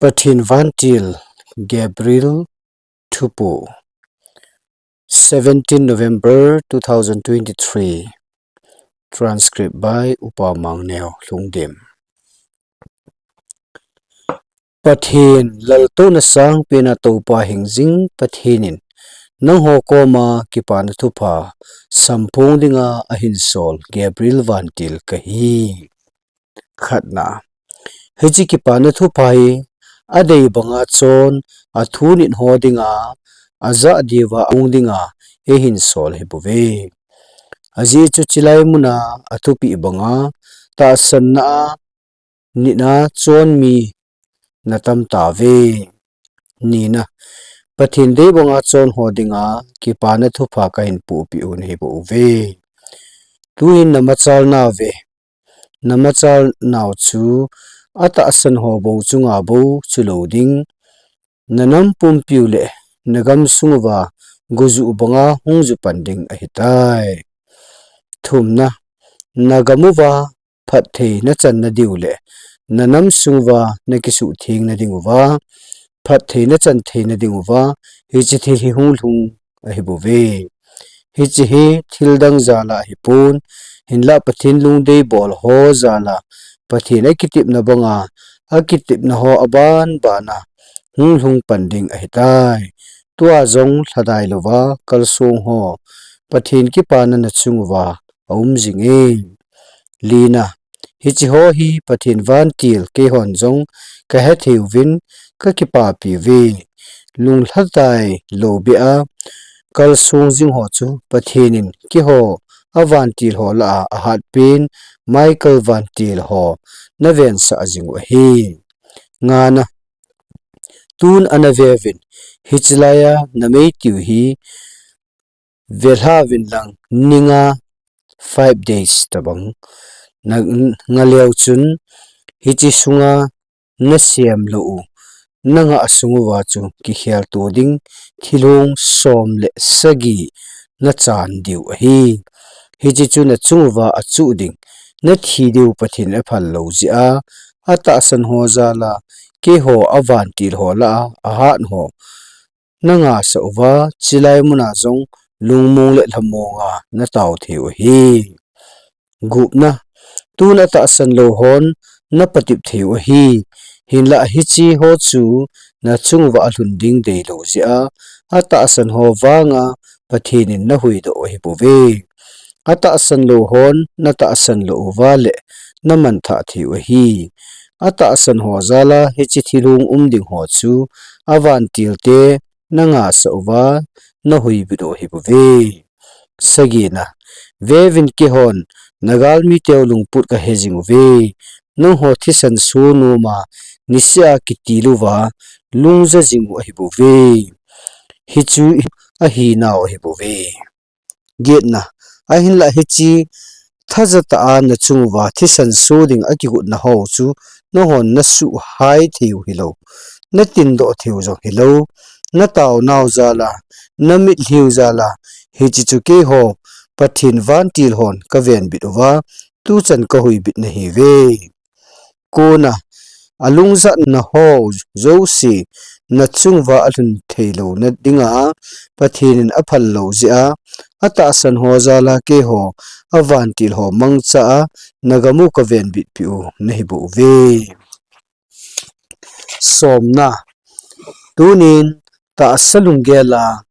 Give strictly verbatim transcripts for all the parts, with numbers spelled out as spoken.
Pathen Vantil Gabriel Thupu, seventeen November two thousand twenty-three. Transcript by Upa Mangneo Lhungdim. Pathen, laltouna sangpena Toupa hingjing Pathen in, nangho koma kipana thupha samphong dinga ahinsol Gabriel Vantil kahi. Khatna, hiche kipana thupha hi adei banga chon athu nit ho dinga, ajah diuva aum dinga eihinsol ahibouve. Ajeh chu chulai muna athupi banga tahsanna a nitna chon mi natam tauve. Nina, Pathen dei banga chon ho dinga kipana thupha kahin pohpeh u nahibouve. Tuhin namachal nauve. Namachal nau chu atahsan ho bou chunga bou chulou ding, nanam pumpiu le nagam sunguva gujuh banga hung jupan ding ahitai. Thumna, nagam uva phatthei nachan nadiu le nanam sunguva nakisuhtheng nadinguva phatthei nachan thei nadinguva hiche thil hi hunglhung ahibouve. Hiche hi thildang jala ahipon, hinlah Pathen lungdei bol ho jala Pathen akitepna banga, akitepna ho aban bana hunglhung pan ding ahitai. Tua jong lhadai louva kalsong ho Pathen kipana nachunguva aum jinge. Lina, hiche ho hi Pathen vantil keihon jong kahethei uvin kakipapi uve. Lunglhadai lou beh a kalsong jing ho chu Pathen in keiho avantil ho lah a ahatpen Michael vantil ho navensah jing u ahi. Ngana, tun ana veuvin, hiche laiya namei tiu hi velha uvin lang ninga five days tabang na, ngaleu chun hiche sunga nasem lou u, nangah sunguva chu kikhelto ding thilhong som le sagi nachan diu ahi. Hiche chu nachunguva achuh ding, nathi diu Pathen aphal lou jeh a, atahsan ho jala keiho avantil ho lah a ahat ho nangasah uva, chulai muna jong lungmong le lhamonga natao thei u ahi. Gupna, tun atahsan lou hon napatep thei u ahi. Hinlah hiche ho chu nachunguva alhun ding deilou jeh a, atahsan ho vanga Pathen in nahuhdoh u ahibouve. Atahsan lou hon natahsan lou uva le namanthah thei u ahi. Atahsan ho jala hiche thilhong um ding ho chu avantil te nangasah uva nahuhbit u ahibouve. Sagina, veuvin keihon nagalmi teu lungput kahe jing uve. Nangho thisan so noma niseh a kitil uva lungja jing u ahibouve. Hichu ahinau ahibouve. Getna, ahinlah hiche thajatah a nachunguva thisan so ding akigotna ho chu nanghon nasuhhai thei u hilou, natindoh thei u jong hilou, nataonau jala, namitlhi u jala, hiche chu keiho Pathen vantil hon kavenbit uva, tuchan kahuhbit nahiuve. Kona, alungjatna ho jouse nachunguva alhun theilouna dinga Pathen in aphal lou jeh a, atahsan ho jala keiho avantil ho mangcha a nagam u kavenbitpeh u nahibouve. Somna, tunin tahsa lunggel a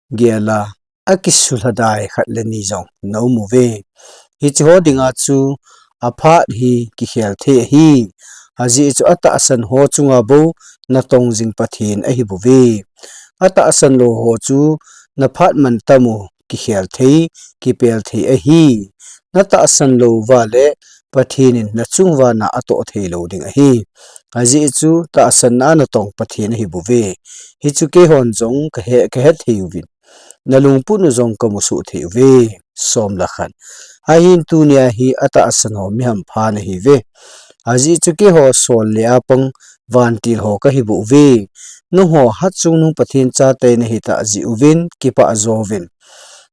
gel a, akisulhadai khat le ni jong naum uve. Hiche ho dinga chu aphat hi kikhel thei ahi. Ajeh chu atahsan ho chunga bou natong jing Pathen ahibouve. Atahsan lou ho chu naphat mantam u kikhel thei, kipel thei ahi. Natahsan lou uva le Pathen in nachunguva na atoh thei lou ding ahi. Ajeh chu tahsanna a natong Pathen ahibouve. Hichu keihon jong kahe, kahethei uvin, nalungput u jong kamusoh thei uve. Som le khat. Ahin tunia hi atahsan ho mihampha nahiuve. Ajeh chu keiho sol le apang vantil ho kahibouve. Nangho hatchungnung Pathen chate nahitah jeh uvin kipah jouvin,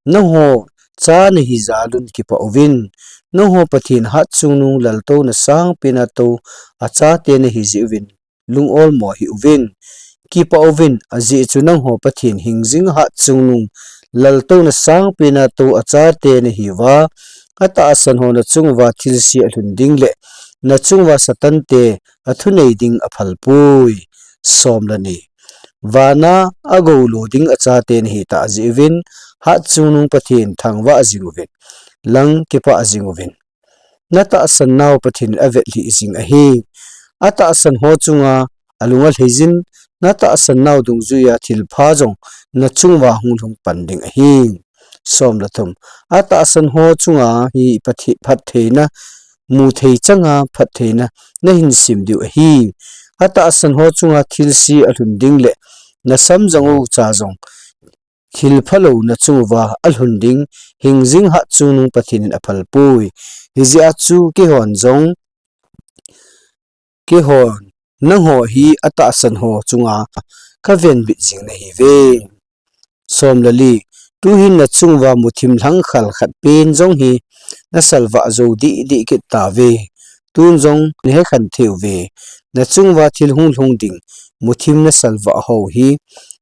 nangho cha nahi jal un kipah uvin, nangho Pathen hatchungnung laltouna sangpena tou achate nahi jeh uvin lung olmo hih uvin. Kipah uvin, ajeh chu nangho Pathen hingjing hatchungnung laltouna sangpen a tou achate nahiuva, atahsan ho nachung uva thilse alhun ding le nachung uva Satan te athunei ding aphalpoi. Som le ni. Vana agou lo ding achate nahitah jeh uvin, hatchungnung Pathen thangvah jing uvin, lang kipah jing uvin. Natahsan nau Pathen in avetlhi jing ahi. Atahsan ho chunga alung alhei jin, natahsan nau dungjuiya thilpha jong nachung uva hunglhung pan ding ahi. Som le thum. Atahsan ho chunga hi Pathe-, phattheina, muthei changa phattheina nahin sem diu ahi. Atahsan ho chunga thilse alhun ding le nasam jong ucha jong thilphalou nachung uva alhun ding hingjing hatchungnung Pathen in aphalpoi. Hijeh a chu keihon jong, keihon, nangho hi atahsan ho chunga kavenbit jing nahiuve. Som le li. Tuhin nachung uva muthim lhangkhal khat pen jong hi nasalvah jou deh deh kit tauve. Tun jong nahekhen thei uve. Nachung uva thil hunglhung ding muthim nasalvah ho hi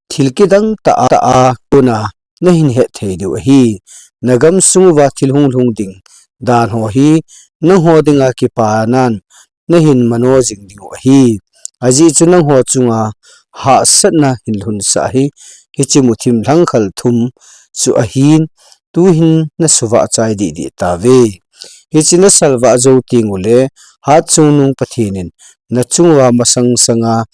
thil kidang tah a, tah a kona nahin hetthei diu ahi. Nagamsung uva thil hunglhung ding dan ho hi nangho dinga kipanan nahin mano jing diu ahi. Ajeh chu nangho chunga hahsatna hinlhunsah hi hiche muthim lhangkhal thum chu ahin, tuhin nasuvah chai deh deh tauve. Hiche nasalvah jou tengule hatchungnung Pathen in nachung uva masang sanga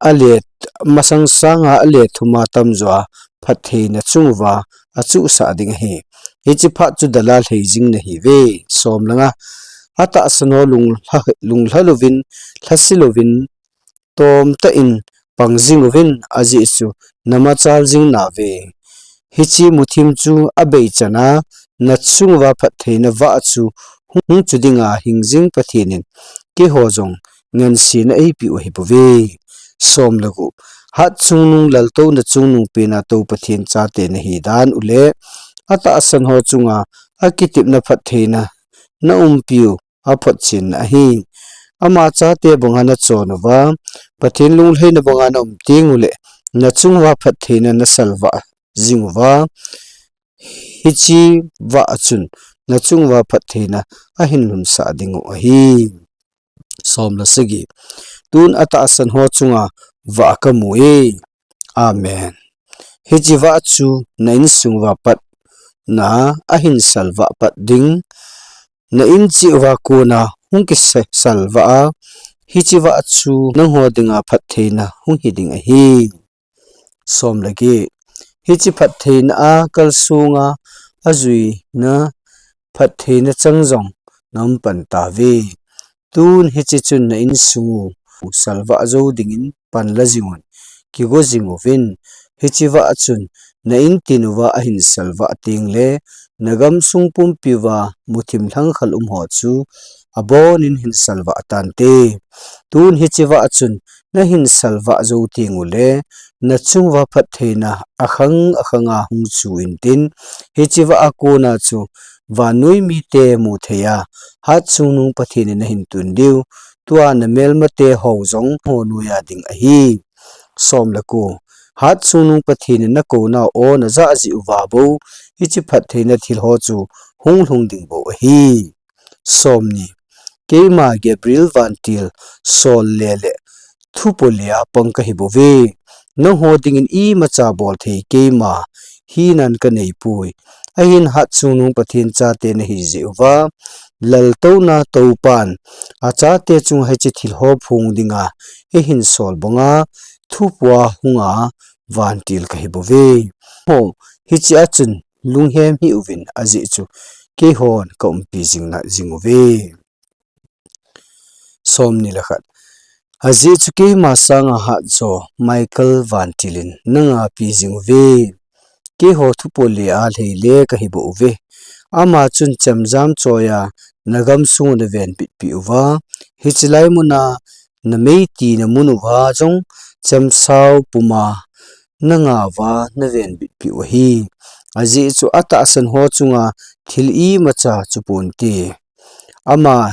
ale, masang sanga ale thuma tamjo a phattheina chung uva achuhsah ding ahi. Hiche phat chu dalha lhei jing nahiuve. Som le nga. Atahsan ho lunglha, lunglha louvin, lhase louvin, tomtah in pang jing uvin, ajeh chu namachal jing nauve. Hiche muthim chu abeichana nachung uva phattheina vah chu hung chu dinga hingjing Pathen in keiho jong ngansena eipeh u ahibouve. Som le gup. Hatchungnung laltouna chungnung pena tou Pathen chate nahi dan ule, atahsan ho chunga akitepna phattheina naumpiu aphotchenna ahi. Ama chate banga nachon uva, Pathen lunglhaina banga naum tengule, nachung uva phattheina nasalvah jing uva, hiche vah chun nachung uva phattheina ahin lhunsah diu ahi. Som le sagi. Tun atahsan ho chunga vah kamu e. Amen. Hiche vah chu na insung uva pat na ahin salvah pat ding, na in cheh uva kona hung kisa-, salvah a, hiche vah chu nangho dinga phattheina hung hi ding ahi. Som le get. Hiche phattheina a kalsonga ajuina phattheina chang jong naum pan tauve. Tun hiche chun na insung u salvah jou dingin pan la jing un, kigo jing uvin. Hiche vah chun na intin uva ahin salvah tengle, nagamsung pumpi uva muthim lhangkhal um ho chu abonin hin salvah tante. Tun hiche vah chun nahin salvah jou tengule, nachung uva phattheina akhang akhanga hung chu intin, hiche vah a kona chu vannoi mite muthei a, hatchungnung Pathen in nahin tun diu, tua namelmate ho jong ho noiya ding ahi. Som le ko. Hatchungnung Pathen in nakouna o najah jeh uva bou hiche phattheina thil ho chu hunglhung ding bou ahi. Som ni. Keima Gabriel vantil sol le le thupo le a pang kahi bouve. Nangho dingin imacha bol thei keima hinan kanei poi. Ahin hatchungnung Pathen chate nahi jeh uva, laltouna toupan achate chunga hiche thil ho phong dinga eihin sol banga thupoa hunga vantil kahi bouve. Ho, hiche a chun lunghem hih uvin, ajeh chu keihon kaumpi jing na jing uve. Som ni le khat. Ajeh chu keima sanga hatjo Michael vantil in nanga pe jing uve. Keiho thupo le a lhei le kahi bou uve. Ama chun chemjam choiya nagamsung u navenbit peh uva, hiche lai muna namei tina mun uva jong chemsao puma nanga uva navenbit peh u ahi. Ajeh chu atahsan ho chunga thil imacha chu ponte. Ama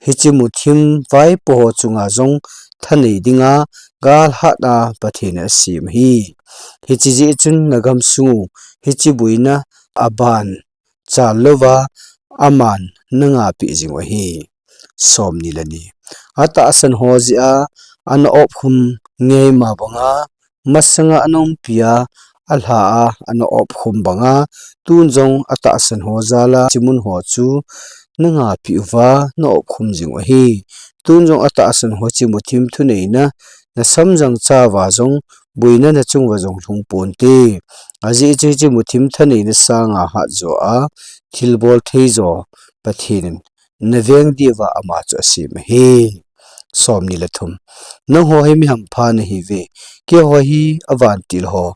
hiche muthim vaipo ho chunga jong thanei dinga gal hat a Pathen in asem ahi. Hiche jeh chun nagam sung u hiche boina aban chal louva aman nangah peh jing u ahi. Somni le ni. Atahsan ho jeh a ana opkhum ngeima banga masanga ana umpi a, alha a ana opkhum banga, tun jong atahsan ho jal a hiche mun ho chu nangah peh uva na opkhum jing u ahi. Tun jong atahsan ho hiche muthim thuneina na samjang chauva jong boina nachung uva jong lhung ponte. Ajeh chu hiche muthim thaneina sanga hat jo a thilbol thei jo Pathen in naveng diuva ama chu asem ahi. Somni le thum. Nangho hi mi hampha nahiuve. Keiho hi avantil ho,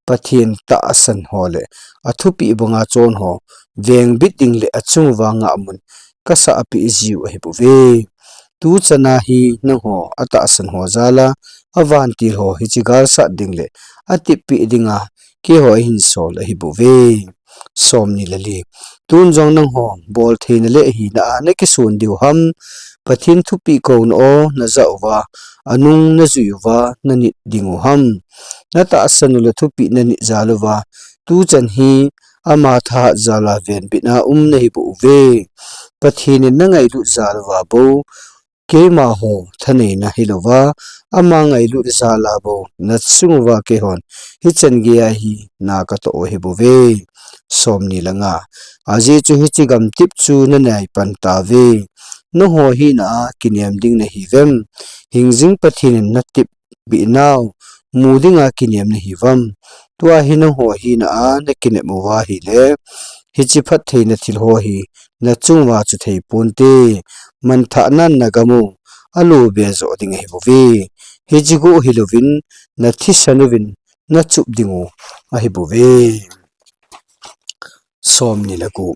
Pathen tahsan ho le athupeh banga chon ho vengbit ding le achung uva ngahmun kasah peh jiu ahibouve. Tuchan a hi nangho atahsan ho jal a avantil ho hiche gal sat ding le atep peh dinga keiho eihin sol ahibouve. Somni le li. Tun jong nangho boltheina le hina a nakison diu ham? Pathen thupeh kouna o najah uva, anung najui uva nanit ding u ham? Natahsan u le thupeh nanit jal uva, tuchan hi ama thahat jal a venbit a um nahibouve. Pathen in nangailut jal uva bou, keima ho thaneina hilouva, ama ngailut jal a bou nachung uva keihon hichan geiya hi na katoh u ahibouve. Somni le nga. Ajeh chu hiche gamtep chu nanai pan tauve. Nangho hina a kinem ding nahiuvem? Hingjing Pathen in natep bih nau mu dinga kinem nahiuvem? Tua hi nangho hina a nakinep uva ahile, hiche phattheina thil ho hi nachung uva chu thei ponte. Manthah nan nagam u alo be joh ding ahibouve. Hiche go hilouvin nathisan uvin nachup ding u ahibouve. Somni le ko.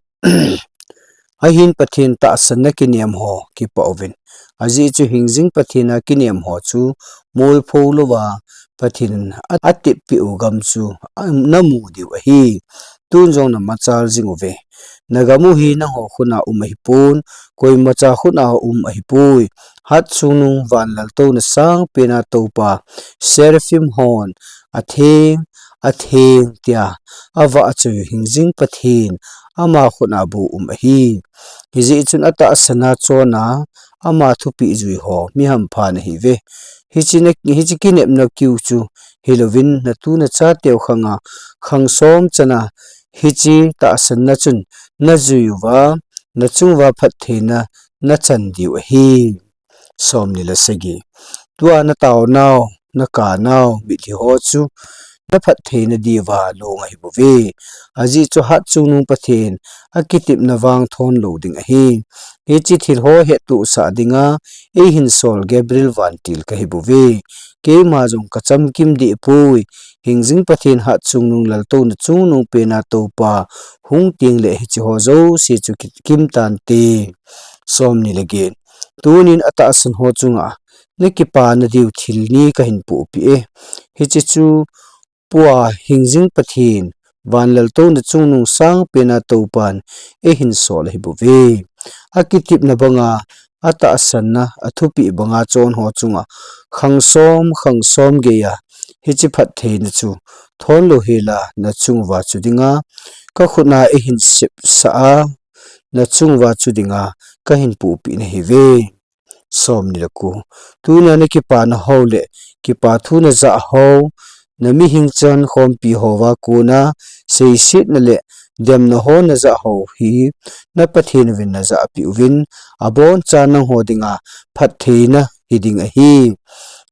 Ahin Pathen tahsan a kinem ho kipah uvin. Ajeh chu hingjing Pathen a kinem ho chu moipho louva Pathen in a-, atep peh u gam chu a-, namu diu ahi. Tun jong namachal jing uve. Nagam u hi nangho khut a um ahipon, koimacha khut a um ahipoi. Hatchungnung van laltouna sangpen a toupa, Seraphim hon, "Atheng, atheng," tia avahchoi u hingjing Pathen ama khut a bou um ahi. Hijeh chun atahsan a chon a ama thupeh jui ho mi hampha nahiuve. Hiche na, hiche kinepna kiu chu hilouvin natu nachateu khang a, khang som chan a hiche tahsanna chun najui uva, nachung uva phattheina nachan diu ahi. Somni le sagi. Tua nataonau, nakanau mitlhi ho chu naphattheina diuva long ahibouve. Ajeh chu hatchungnung Pathen akitepna vang thonlou ding ahi. Hiche thil ho hettohsah dinga eihin sol Gabriel vantil kahibouve. Keima jong kachamkim dehpoi. Hingjing Pathen hatchungnung laltouna chungnung pen a toupa hung teng le hiche ho jouse chu kikim tante. Somni le get. Tunin atahsan ho chunga nakipana diu thil ni kahin pohpeh e. Hiche chu pua hingjing Pathen, van laltouna chungnung sangpen a toupan eihin sol ahibouve. Akitepna banga, atahsanna, athupeh banga chon ho chunga khang som, khang som geiya hiche phattheina chu thonlou hela nachung uva chu dinga kakhut a eihin sepsah a, nachung uva chu dinga kahin pohpeh nahiuve. Somni le ko. Tunia nakipana ho le kipa thu najah ho, namihing chankhompi hova kona seisetna le demna ho najah ho hi, na Pathen uvin najahpeh uvin, abonchan nangho dinga phattheina hiding ahi.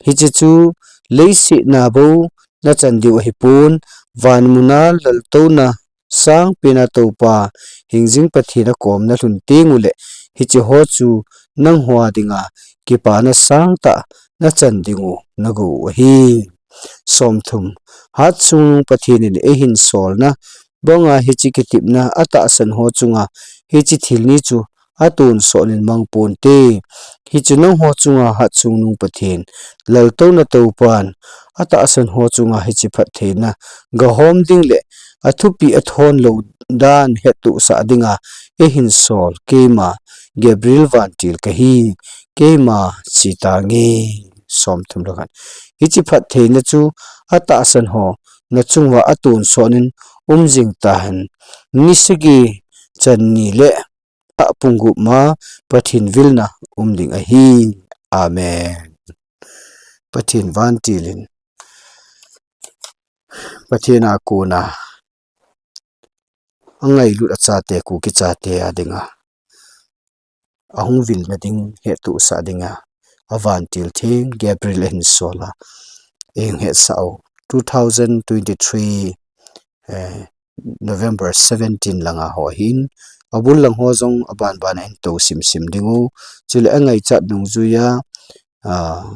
Hiche chu leiset a bou nachan diu ahipon, vanmun a laltouna sangpen a toupa hingjing Pathen akom nalhun teng ule, hiche ho chu nangho dinga kipana sangtah nachan ding u nagou u ahi. Somthum. Hatchungnung Pathen in eihin solna banga hiche kitepna atahsan ho chunga hiche thil ni chu atonsot in mang ponte. Hichu nangho chunga hatchungnung Pathen, laltouna toupan, atahsan ho chunga hiche phattheina gahom ding le athupeh athonlou dan hettohsah dinga eihin sol keima Gabriel vantil kahi, keima chetange. som thum le khat. Hiche phattheina chu atahsan ho nachung uva atonsot in umjing tahen. Ni sagi chan ni le apung gup ma Pathen vilna um ding ahi. Amen. Pathen vantil in, Pathen a kona angailut achate, Kuki chate a dinga ahung vilna ding, hettohsah dinga avantil theng Gabriel ahin sol a, eihin hetsah u two thousand twenty-three, eh, November seventeen langa ho ahin, abul lang ho jong abanban ahin to simsim ding u, chule angaichat dungjuiya, ah,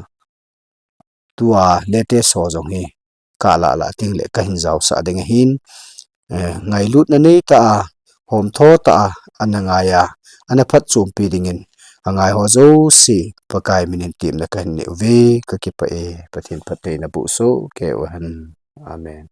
tua latest ho jong hi kalah lah tengle kahin jaosah ding ahin, eh, ngailutna neitah a, homtho tah a ana ngai a, ana phatchompi dingin angai ho jouse Pakai minin temna kahin nei uve, kakipah e. Pathen phattheina boh soh kei uhen. Amen.